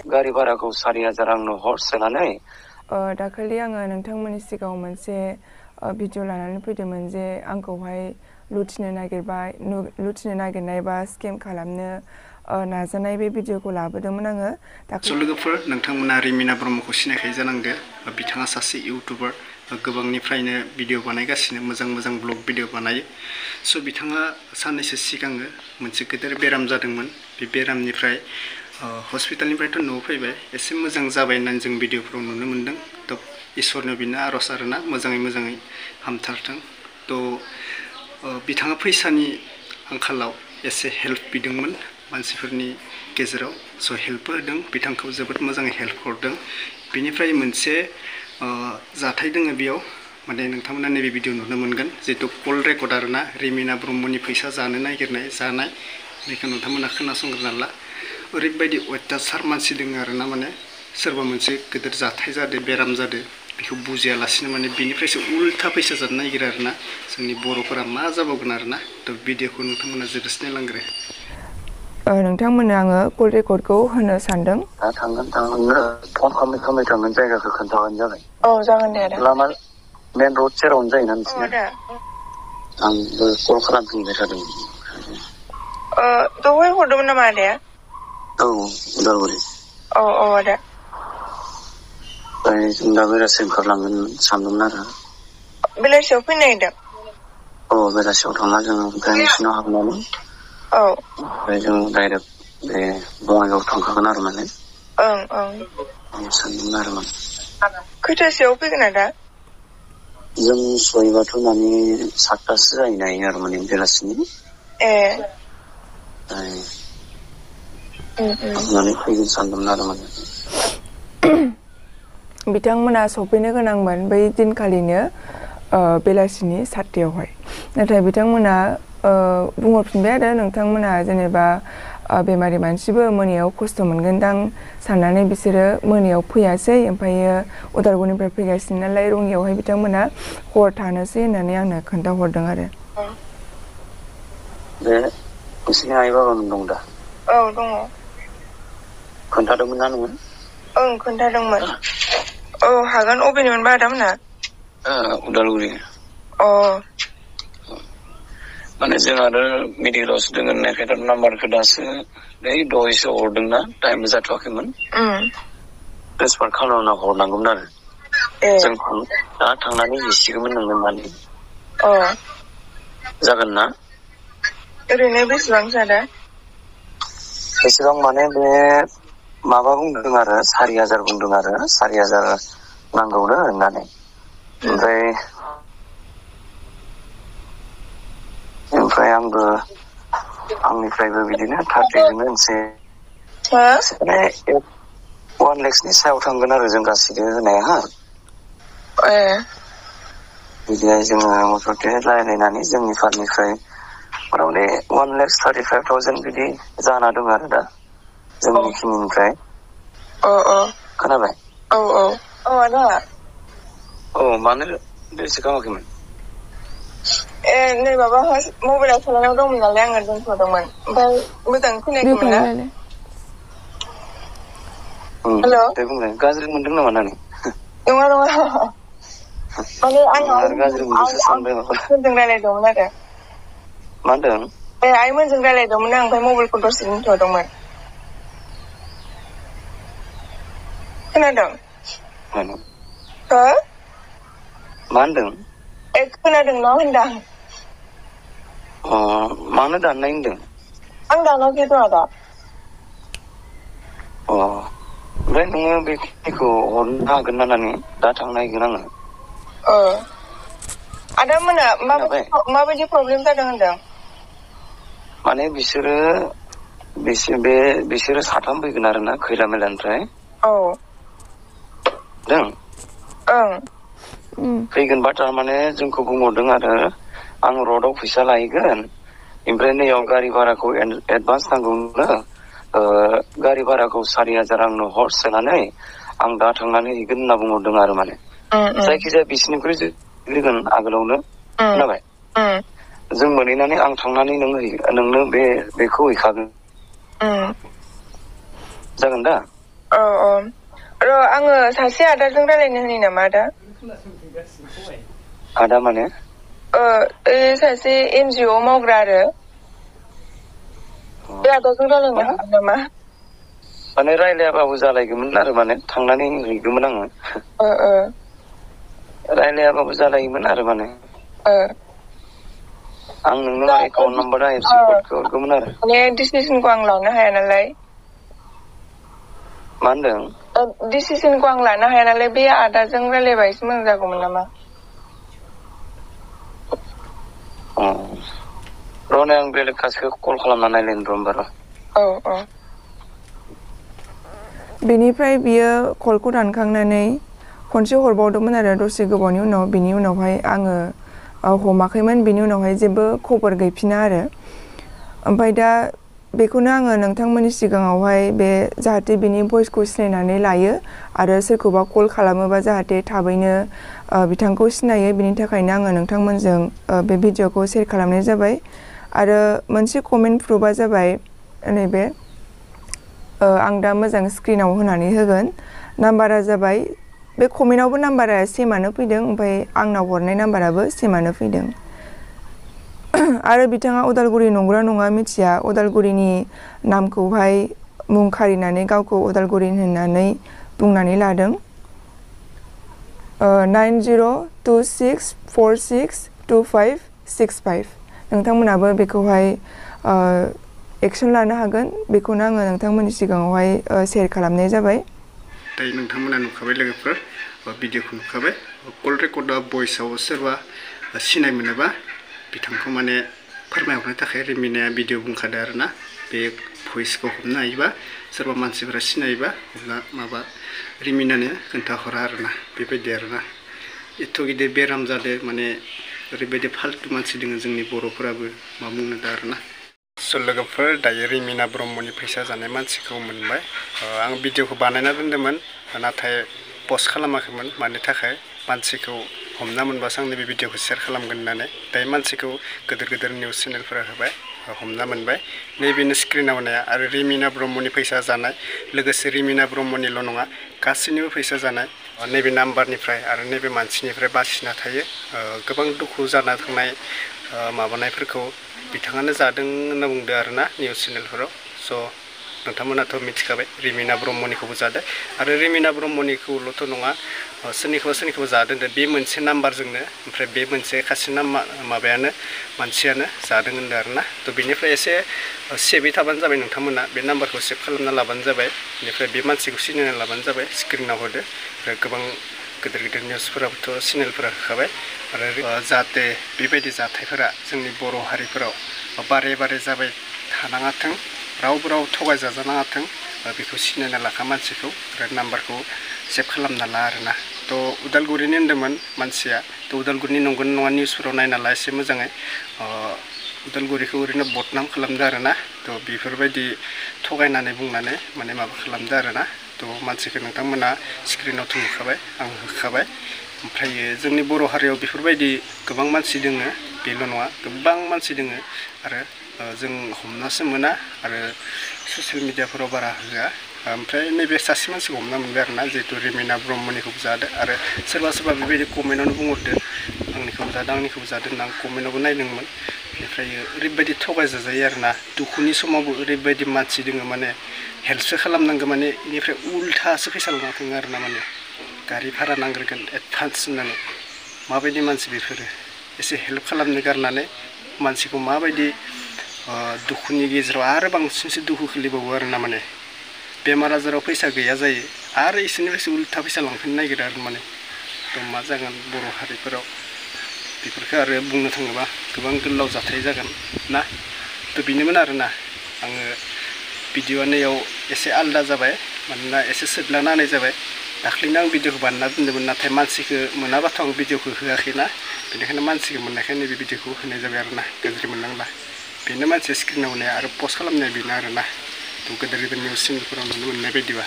गारि भाराखौ 4000 आंनो हर सोनानै दाखालि आङो नोंथांमोननि सिगाङाव मोनसे भिडिअ लानानै फैदोंमोन जे आंखौहाय लुथिनो नागिरनाय बा स्केम खालामनो नाजानाय बे भिडिअखौ लाबोदोंमोन आङो लोगोफोर नोंथांमोना रिमिना ब्रह्मखौ सिनायखायो जानांगौ बिथाङा सासे इउटुबार गोबांनिफ्रायनो भिडिअ बानायगासिनो मोजां ब्लग भिडिअ बानायो बिथाङा साननैसो सिगाङो मोनसे गेदेर बेराम जादोंमोन बे बेरामनिफ्राय हस्पिटालनिफ्रायथ' न'आव फैबाय एसे मोजां जाबाय होननानै जों भिडिअफोराव नुनो मोनदों इसोरनो बिनो आरज आरोना मोजाङै हामथारथों बिथाङा फैसानि आंखालाव एसे हेल्प बिदोंमोन मानसिफोरनि गेजेराव हेल्पबो होदों बिथांखौ जोबोद मोजाङै हेल्प हरदों बिनिफ्राय मोनसे जाथाय दोङो बेयाव माने नोंथांमोना नैबे भिडिअ नुनो मोनगोन जिहेतु कल रेकर्ड आरोना रिमिना ब्रह्मनि फैसा जानो नागिरनाय जानाय बेखौ नोंथांमोना खोनासंग्रोना ला ओरैबायदि अयथासार मानसि दोङो आरोना माने सोरबा मोनसे गिदिर जाथाय जादों बेराम जादों बेखौ बुजियालासिनो माने बिनिफ्रायसो उल्था फैसा जानो नागिरो आरोना जोंनि बर'फोरा मा जाबावगोन आरोना भिडिअखौ नोंथांमोना जोबोद नायलांग्रो नोंथांमोननो आङो कल रेकर्डखौ होनो सानदों थांगोन फन खालामै थांगोन जायगाखौ खोन्थाबानो जाबाय जागोन दे आदा लामा मेन रड सेरावनो जायोना नोंसिना आंबो कल खालामफिनबाय थादों दहाय हरदोंमोन नामा आदाया उदालगुरि आदा जों दा बेलासियाव ओंखारलांगोन सानदोंमोन आरो बेलासियाव फैनो नागिरदों बेलासियाव थांना जों ओमफ्राय नोंसिनाव हाबनानै ओमफ्राय जों डाइरेक्ट बे बङाइगाव थांखागोन आरो माने सानदोंमोन आरो माने खैथासोआव फैगोन आदा जों सहैबाथ' माने 7थासो जाहैनो हायो आरो माने बेलासिनि थांनानै फैगोन सानदोंमोन आरो माने बिथांमोना सफैनो गोनांमोन बै दिनखालिनो बेलासिनि 7थायावहाय नाथाय बिथांमोना बुंहरफिनबाय आरो नोंथांमोना जेनेबा बेमारि मानसिबो मोनायाव खस्थ' मोनगोनदां साननानै बिसोरो मोनायाव फैयासै ओमफ्रायो उदालगुरिनिफ्राय फैगासिनो नालाय रङियावहाय बिथांमोना हर थानोसै होननानै आंनो खोन्थाहरदों आरो बे नोंसिनि आइ बाबामोन दं दा दङ खोन्थादोंमोन ना नोङो खोन्थादोंमोन हागोन अबेनिमोनबा आदामोना उदालगुरि माने जों आरो मेडिकेलावसो दोङो होननायखाय नाम्बारखौ दासो दहायसो हरदोंना टाइमबो जाथ'वाखैमोन ट्रेन्सफार खालामना हरनांगौमोन आरो जों दा थांनानै हैसिगौमोन नोंनो माने जागोन ना ओरैनो बेसेबांसो आदा बेसेबां माने बे माबा बुंदों आरो 4000 बुंदों आरो 4000 नांगौनो होननानै ओमफ्राय आंबो आंनिफ्रायबो बिदिनो 30जोंनो होनसै 1 लाखनि सायाव थांगोन आरो जों गासैबो होनाया बिदिहाय जोङो मथ'थे रायलायनानै जोंनि फारनिफ्राय मथामथि 1,35,000 बिदि जाना दं आरो दा जोंनि खिनिनिफ्राय खोनाबाय आदा मानो रिसिभ खालामाखैमोन नै माबा मबाइलाव सोलायनायाव दंमोन नालाय आङो दोनथ'दोंमोन ओमफ्राय मोजां खोनायाखैमोन ना दे बुंलाय गाज्रि मोनदों नामा नानि नङा माने आङो गाज्रि मोनदोंसो सानबाय माबा आइमोनजों रायलायदोंमोन आरो मा होनदों आइमोनजों रायलायदोंमोन आं ओमफ्राय मबाइलखौ दसे दोनथ'दोंमोन खोनादों मा होनदों खोनादोंना होनदां मानो दाननाय होनदों आं दानाखैथ' आदा ओमफ्राय नोङो बेखिनिखौ हरनो हागोन ना नानि दा थांनो नागिरगोन आङो आदा मोना माबायदि प्रब्लेम जादों होनदों माने बिसोरो 3 फैगोन आरो ना खैला मैलानिफ्राय फैगोनबा थारमाने जोंखौ बुंहरदों आरो आं रडआव फैसा लायगोन ओमफ्राय नैयाव गारि भाराखौ एडभान्स नांगौनो गारि भाराखौ 4000 आंनो हर सोनानै आं दा थांनानै हैगोन होनना बुंहरदों आरो माने जायखिजाया बिसिनिख्रुइ फैगोन आगोलावनो खोनाबाय जों मोनहैनानै आं थांनानै नोंनो बेखौ हैखागोन जागोन दा र' आङो सासे आदाजों रायलायनो होनि नामा आदा? आदा माने? सासे NGO मावग्रा आरो बे आदाजों रायलायनो हागोन नामा? माने रायलायाबाबो जालायगौमोन आरो माने थांनानै हैगौमोन आङो। रायलायाबाबो जालायोमोन आरो माने। आं नोंनो एकाउन्ट नाम्बार IFSC क'डखौ हरगौमोन आरो। माने डिसिसनखौ आं लानो हाया नालाय। मा होनदों? डिसिसनखौ आं लानो हाया नालाय बे आदाजों रायलायबा एसे मोजां जागौमोन नामा? र'नै आं बेलेग सासेखौ कल खालामना नायलायनो र' होमबा र'। बेनिफ्राय बियो कलखौ दानखांनानै खनसे हरबावदोंमोन आरो दसे गोबावनि उनाव बिनि उनावहाय आङो हमाखैमोन बिनि उनावहाय जेबो खबर गैफिना आरो ओमफ्राय दा बेखौनो आङो नोंथांमोननि सिगाङावहाय बे जाहाथे बिनि भइसखौ सिनायनानै लायो आरो सोरखौबा कल खालामोबा जाहाथे थाबैनो बिथांखौ सिनायो बिनि थाखायनो आङो नोंथांमोनजों बे भिडिअखौ शेयार खालामनाय जाबाय आरो मोनसे कमेन्ट प्रुफआ जाबाय नैबे आं दा मोजां स्क्रिनाव होनानै होगोन नाम्बारा जाबाय बे कमेन्टआवबो नाम्बारा सेमानो फैदों ओमफ्राय आंनाव हरनाय नाम्बाराबो सेमानो फैदों आरो बिथाङा उदालगुरि नंगौना नङा मिथिया उदालगुरिनि नामखौहाय मुं खारिनानै गावखौ उदालगुरि होननानै बुंनानै लादों 9026462565 नोंथांमोनाबो बेखौहाय एक्सन लानो हागोन बेखौनो आङो नोंथांमोननि सिगाङावहाय शेयार खालामनाय जाबाय दायो नोंथांमोना नुखाबाय लोगोफोर भिडिअखौ नुखाबाय कल रेकर्डआ भइसआव सोरबा सिनाय मोनोबा बिथांखौ माने फोरमायहरनो थाखाय रिमिनाया भिडिअ बुंखादों आरोना बे भइसखौ हमनो हायोबा सोरबा मानसिफोरा सिनायोबा अब्ला माबा रिमिनानो खोन्थाहरा आरोना बेबायदि आरोना एथ' गिदिर बेराम जादों माने ओरैबायदि फाल्तु मानसि दङ जोंनि बर'फोराबो मा बुंनो दा आरोना स' लोगोफोर दायो रिमिना ब्रह्मनि फैसा जानाय मानसिखौ मोनबाय आं भिडिअखौ बानायना दोन्दोंमोन नाथाय पस्ट खालामाखैमोन मानि थाखाय मानसिखौ हमना मोनबासो आंनि बे भिडिअखौ शेयार खालामगोन होननानै दायो मानसिखौ गिदिर गिदिर निउस चेनेलफोरा होबाय हमना मोनबाय नैबेनो स्क्रिनाव होनाया आरो रिमिना ब्रह्मनि फैसा जानाय लोगोसे रिमिना ब्रह्मनिल' नङा गासैनिबो फैसा जानाय नैबे नाम्बारनिफ्राय आरो नैबे मानसिनिफ्राय बासिना थायो गोबां दुखु जाना थांनाय माबानायफोरखौ बिथाङानो जादों होनना बुंदों आरोना निउस चेनेलफोराव स' नोंथांमोनाथ' मिथिखाबाय रिमिना ब्रह्मनिखौबो जादों आरो रिमिना ब्रह्मनिखौल'थ' नङा सोरनिखौबा जादों बे मोनसे नाम्बारजोंनो ओमफ्राय बे मोनसे खासिना माबायानो मानसियानो जादों होनदों आरोना थ' बेनिफ्राय एसे सेभै थाबानो जाबाय नोंथांमोना बे नाम्बारखौ सेभ खालामना लाबानो जाबाय बेनिफ्राय बे मानसिखौ सिनायना लाबानो जाबाय स्क्रिनाव होदो ओमफ्राय गोबां गिदिर गिदिर निउसफोराबोथ' चेनेलफोरा होखाबाय आरो जाहाथे बेबायदि जाथायफोरा जोंनि बर' हारिफोराव बारे बारे जाबाय थानाङाथों रावबो थगायजाजानाङाथों बेखौ सिनायना लाखा मानसिखौ आरो नाम्बारखौ सेभ खालामना ला आरोना थ' उदालगुरिनि होन्दोंमोन मानसिया थ' उदालगुरिनि नंगौना नङा निउसफोराव नायना ला एसे मोजाङै उदालगुरिखौ ओरैनो बदनाम खालामदों आरोना थ' बेफोरबायदि थगायनानै बुंनानै माने माबा खालामदों आरोना थ' मानसिखौ नोंथांमोना स्क्रिनावथ' नुखाबाय आं होखाबाय ओमफ्राय जोंनि बर' हारियाव बेफोरबायदि गोबां मानसि दोङो बेल' नङा गोबां मानसि दोङो आरो जों हमनासो मोना आरो ससियेल मिडियाफोराव बारा होआ ओमफ्राय नैबे सासे मानसिखौ हमना मोनबाय आरोना जिहेतु रिमिना ब्रह्मनिखौबो जादों आरो सोरबा बेबायदि कमेन्टआवनो बुंहरदो आंनिखौबो जादों होनना आं कमेन्टआवबो नायदोंमोन बेनिफ्राय ओरैबायदि थगायजाजायो आरोना दुखुनि समावबो ओरैबायदि मानसि दोङो माने हेल्पसो खालामनांगौ माने बेनिफ्राय उल्थासो फैसा लाना थाङो आरोना माने गारि भारा नांग्रोगोन एडभान्स होननानै माबायदि मानसि बेफोरो एसे हेल्प खालामनो गारनानै मानसिखौ माबायदि दुखुनि गेजेराव आरो बांसिनसो दुखु खोलैबावो आरोना माने बेमार आजाराव फैसा गैया जायो आरो इसोरनिफ्रायसो उल्था फैसा लांफिननो नागिरो आरो माने थ' मा जागोन बर' हारिफोराव बेफोरखौ आरो बुंनो थाङोबा गोबां गोलाव जाथाय जागोन ना थ' बेनोमोन आरोना आङो भिडिअ'आ नैयाव एसे आलदा जाबाय मानोना एसे सोदलाना होनाय जाबाय दाख्लैनो आं भिडिअ'खौ बानायना दोन्दोंमोन नाथाय मानसिखौ मोनाबाथ' आं भिडिअ'खौ होआखैना बेनिखायनो मानसिखौ मोननायखाय नैबे भिडिअ'खौ होनाय जाबाय आरोना गाज्रि मोननांला बेनो मानसिया स्क्रिनाव होनाया आरो पस्ट खालामनाया बेनो आरोना थ' गिदिर गिदिर निउस चेनेलफोराव नुनो मोननाय बायदिबा